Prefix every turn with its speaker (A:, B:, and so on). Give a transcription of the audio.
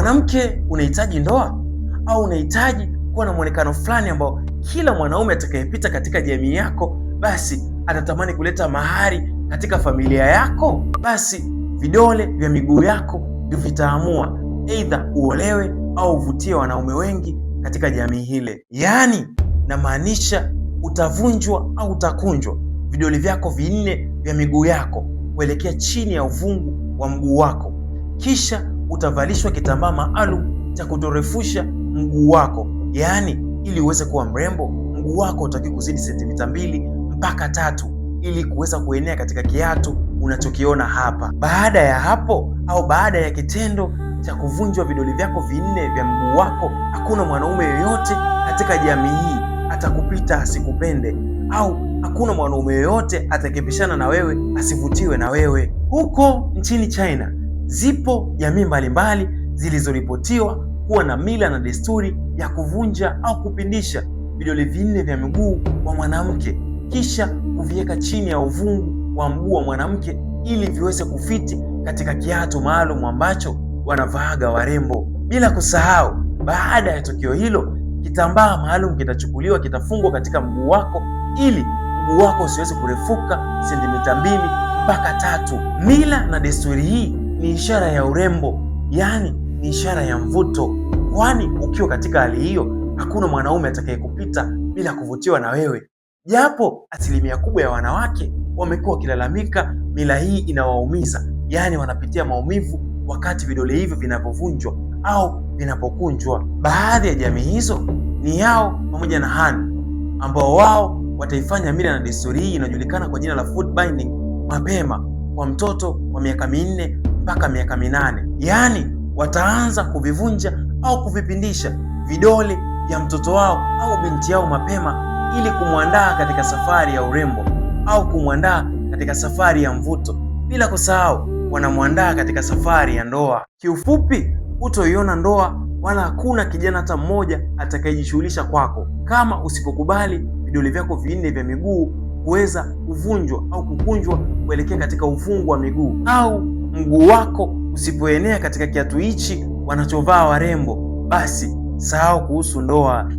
A: Mwanamke, unahitaji ndoa au unahitaji kuwa na mwonekano fulani ambao kila mwanaume atakayepita katika jamii yako basi atatamani kuleta mahari katika familia yako? Basi vidole vya miguu yako ndio vitaamua aidha uolewe au uvutie wanaume wengi katika jamii hile. Yaani namaanisha utavunjwa au utakunjwa vidole vyako vinne vya miguu yako kuelekea chini ya uvungu wa mguu wako, kisha utavalishwa kitambaa maalum cha kutorefusha mguu wako, yaani ili uweze kuwa mrembo, mguu wako utakiwa kuzidi sentimita 2 mpaka 3 ili kuweza kuenea katika kiatu unachokiona hapa. Baada ya hapo au baada ya kitendo cha kuvunjwa vidole vyako vinne vya mguu wako, hakuna mwanaume yoyote katika jamii hii atakupita asikupende, au hakuna mwanaume yoyote atakayepishana na wewe asivutiwe na wewe. Huko nchini China zipo jamii mbalimbali zilizoripotiwa kuwa na mila na desturi ya kuvunja au kupindisha vidole vinne vya miguu wa mwanamke kisha kuviweka chini ya uvungu wa mguu wa mwanamke ili viweze kufiti katika kiatu maalum ambacho wanavaaga warembo. Bila kusahau, baada ya tukio hilo, kitambaa maalum kitachukuliwa, kitafungwa katika mguu wako ili mguu wako usiweze kurefuka sentimita 2 mpaka 3. Mila na desturi hii ni ishara ya urembo, yaani ni ishara ya mvuto, kwani ukiwa katika hali hiyo hakuna mwanaume atakayekupita bila kuvutiwa na wewe. Japo asilimia kubwa ya wanawake wamekuwa wakilalamika mila hii inawaumiza, yaani wanapitia maumivu wakati vidole hivyo vinapovunjwa au vinapokunjwa. Baadhi ya jamii hizo ni Yao pamoja na Han, ambao wao wataifanya mila na desturi hii inayojulikana kwa jina la foot binding mapema kwa mtoto wa miaka 4 mpaka miaka 8, yaani wataanza kuvivunja au kuvipindisha vidole vya mtoto wao au binti yao mapema ili kumwandaa katika safari ya urembo au kumwandaa katika safari ya mvuto, bila kusahau wanamwandaa katika safari ya ndoa. Kiufupi, hutoiona ndoa wala hakuna kijana hata mmoja atakayejishughulisha kwako kama usipokubali vidole vyako vinne vya miguu kuweza kuvunjwa au kukunjwa kuelekea katika uvungu wa miguu, au mguu wako usipoenea katika kiatu hichi wanachovaa warembo, basi sahau kuhusu ndoa.